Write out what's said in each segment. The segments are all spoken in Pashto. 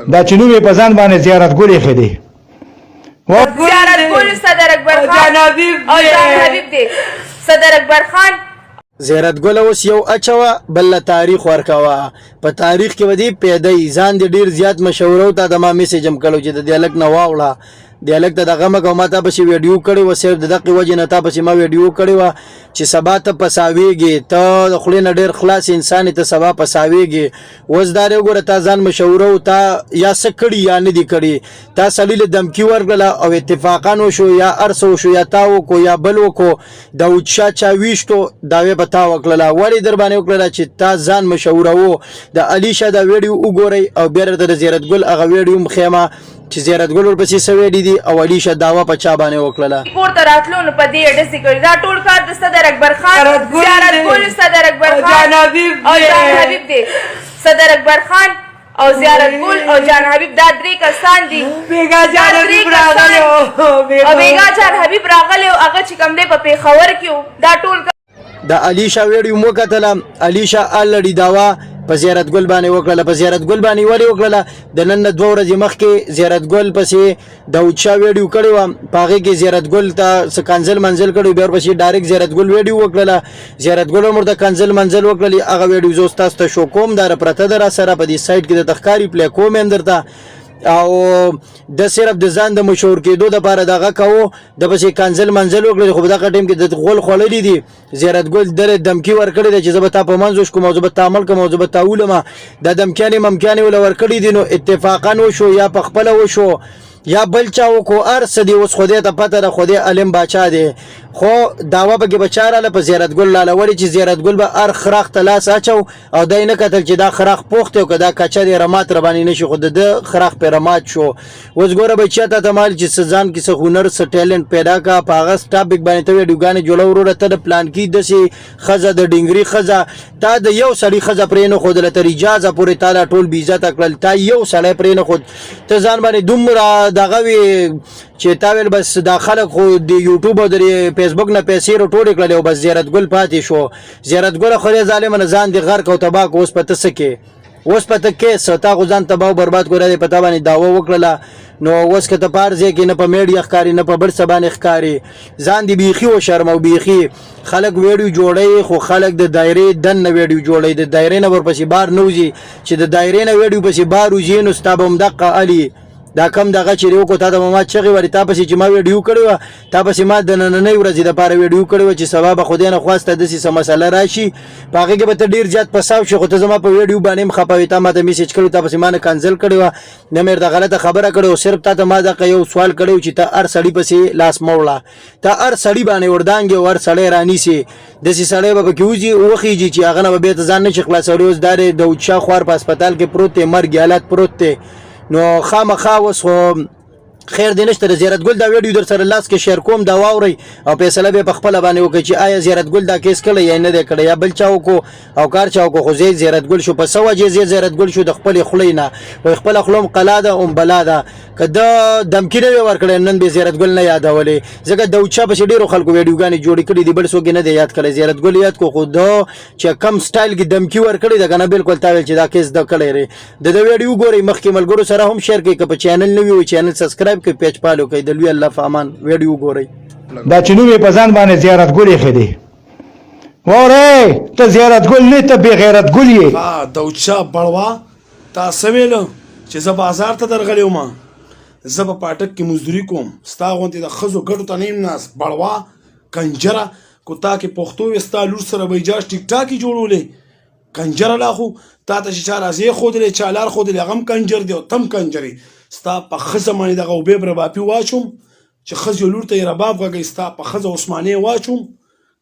دا چې نوم یې په ځان باندې زیارت ګل ایښی دی. زیارت ګل، صدر اکبر خان او جان حبیب دی، صدر اکبر خان. زیارت ګل، اوس یو اچوه بل له تاریخ ورکوه، په تاریخ کې به دې پیدا یي. ځان دې ډیر زیات مشهور او تا د ما میسج هم کړو چې د دې هلک نه واوړه، دې هلک ته دغه مه کوه. ما تا پسې ویډیو کړې وه، صرف د دقې وجې نه تا پسې ما ویډیو کړې وه چې سبا ته پساویږې، ته د خولې نه ډېر خلاص انسان یې، ته سبا پساویږې. اوس دا دی وګوره، تا ځان مشهوره، تا یا څه کړي یا نه دي کړي، تا سړي له دمکي ورکړله او اتفاقا وشو یا هر څه وشو، یا تا وکړو یا بل وکړو، داود شاه چا ویشتو، دعوی به تا وکړله. ولې در باندې وکړله؟ چې تا ځان مشهوره وو. د علي شاه دا ویډیو وګورئ او بیا درته د زیارت ګل هغه ویډیو هم ښیم چې زیارت ګل ورپسې څه ویلي دي او علي شاه دعوه په چا باندې وکړله. کور ته راتلو نو په دې یې ډزې کړې. دا ټول کار د صدر اکبر خان، زیارت ګل، صدر اکبر خان او جان حبیب دی. صدر اکبر خان او زیارت ګل او جان حبیب دا درې کسان دي. بیګا جان حبیب راغلی او بیګا جان حبیب راغلی او هغه چې کوم دی په پېښور کې. دا ټول د علي شاه ویډیو مو کتله. علي شاه الړي داوا په زیارت ګل باندې وکړله. په زیارت ګل باندې ولې وکړله؟ د نن نه 2 ورځې مخکې زیارت ګل پسې داود شاه ویډیو کړې وه، په هغې کې زیارت ګل ته څه کنځل منزل کړی، بیا ورپسې ډایرکټ زیارت ګل ویډیو وکړله. زیارت ګل هم ورته کنځل منزل وکړلې. هغه ویډیو زه اوس تاسو ته شو کوم، دا پرته ده راسره په دې سایټ کې، د ښکاري پلی کوم یې هم درته. او د صرف د ځان د مشهور کېدو دپاره دغه کوو، د پسې کنځل منزل وکړل، خو په دغه ټیم کې د غول خوړلي دي. زیارت ګل دله دمکی ورکړې ده چې زه به تا په منځ وشکوم او زه به تا مړ کړم او زه به تا ولم. دا دمکیانې ممکیانې ول ورکړې دي، نو اتفاقا وشو یا په خپله وشو یا بل چا وکړو، هر څه دی اوس خدای ته پته ده، خدای عالم باچا دی. خو دعوه پکې به چا راله؟ په زیارت ګل لاله. ولې چې زیارت ګل به هر خراخ ته لاس اچو او دا یې نه کتل چې دا خراخ پوخ دی او که دا کچه دی، رمات ربانې نه شي، خو د ده خراخ پرې رمات شو. اوس ګوره بچیا، تا ته مال چې څه ځان کې څه هنر، څه ټیلنټ پیدا کا، په هغه ټاپک باندې ته ویډیوګانې جوړه. وروره، ته د پلان کې داسې ښځه، د ډینګري ښځه، تا د یو سړي ښځه پرې نه ښودله، تر اجازه پورې تا دا ټول بې عزته کړل، تا یو سړی پرې نه ښود. ته ځان باندې دومره دغه وې چې تا ویل بس دا خلک خو د یوټیوب او د فیسبوک نه پیسې راټولې کړلې او بس زیارت ګل پاتې شو. زیارت ګل، خدای ظالمه نه ځان دې غرق او تباه کو. اوس په ته څه کې؟ اوس په ته کې څه؟ تا خو ځان تباه او برباد کړی دی، په تا باندې دعوه وکړله. نو اوس که ته په هر ځای کې نه په میډیا ښکاري نه په بل څه باندې ښکاري، ځان دې بیخي وشرمو. بیخي خلک ویډیو جوړوي، خو خلک د دایرې دننه ویډیو جوړوي، د دایرې نه ورپسې بار نه وځي. چې د دایرې نه ویډیو پسې بار وځي نو ستا به همدقه الي دا کم دغه چې وکړو. تا ته ما چغې ورې، تا پسې چې ما ویډیو کړې وه، تا پسې ما د نننۍ ورځې دپاره ویډیو کړې وه چې سبا به خدای نه خواسته داسې څه مسله راشي، په هغې کې به ته ډېر زیات پساو شې. خو ته زما په ویډیو باندې هم خفه وې، تا ما ته میسج کړی، تا پسې ما نه کنځل کړې وه، نه مې درته غلطه خبره کړې وه. صرف تا ته ما دغه یو سوال کړی و چې ته هر سړي پسې لاس مه وړه. ته هر سړي باندې وردانګې او هر سړی رانیسې، داسې سړی به پکې وځي وخیږي چې هغه نه به بیا ته ځان نشي خلاصولی. اوس دا دی داود شاه خوار په هسپتال کې پروت دی، مرګي حالت پروت دی. نو خامخا اوس خو خیر دی نشته. د زیارت ګل دا ویډیو در سره لاس کې شیر کوم، دا واورئ او فیصله به په خپله باندې وکړئ چې آیا زیارت ګل دا کیس کړی یا نه دی کړی یا بل چا وکړو او کار چا وکړو. خو زه زیارت ګل شو، په څه وجه زه زیارت ګل شو؟ د خپلې خولې نه وایي خپله خوله هم قلا ده هم بلا ده. که ده دمکي نه وی ورکړی نن به زیارت ګل نه یادولې، ځکه د اوچا پسې ډېرو خلکو ویډیوګانې جوړې کړې دي، بل څوک یې نه دی یاد کړی. زیارت ګل یاد کو، خو ده چې کم سټایل کې دمکي ورکړې ده که نه، بالکل تا ویل چې دا کیس ده کړی دی. د د ویډیو ګورئ، مخکې ملګرو سره هم شیر کړئ. که په چینل نوي وي چینل سبسکرایب کړئ، پیج فالو کړئ. د لوی الله په امان، ویډیو ګورئ. دا چې نوم یې په ځان باندې زیارت ګل ایښی دی، وره ته زیارت ګل نه، ته بې غیرت ګل یې. ها دوچا بړوا، تا څه ویل چې زه بازار ته درغلی وم؟ زه په پاټک کې مزدوري کوم، ستا غوندې د ښځو ګټو ته نه یم ناست. بړوا کنجره، کو تا کې پښتو وې ستا لور سره به اجاز ټیک ټاکي جوړولې. کنجره، لا خو تا ته چې چا راځې ښودلې، چا لار ښودلې، هغه هم کنجر دی او ته هم کنجر یې. ستا په ښځه باندې دغه اوبې ربابي واچوم چې ښځې لور ته یې رباب غږوي، ستا په ښځه عثمانې واچوم.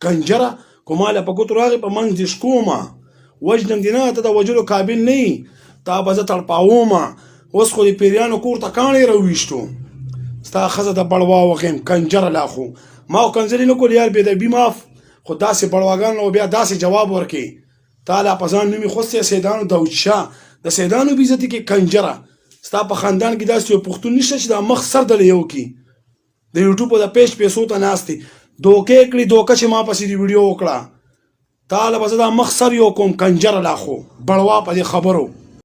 کنجره، که ما له په ګوتو راغی په منځ دې شکومه، وژنم دې نه، ته د وژلو قابل نه یې، تا به زه تړپاومه. اوس خو دې پیریانو کور ته کاڼی راوویشتو، ستا ښځه د بړوا وغیم. کنجره، لا خو ما خو کنځلې نه کولې یار، بې ادبي معاف، خو داسې بړواګانو له بیا داسې جواب ورکې. تا لا په ځان نومي خوستی سیدانو داود شاه د سیدانو بې عزتي کې. کنجره، ستا په خاندان کې داسې یو پښتون نشته چې دا مخ سر دله یو کی. د یوټیوب د پیج پیسو ته ناست دی، دوکې کړي دوکه چې ما پسې دی ویډیو وکړه، تا له به زه دا مخ سر یو کوم. کنجره، لا خو بړوا په دې خبرو.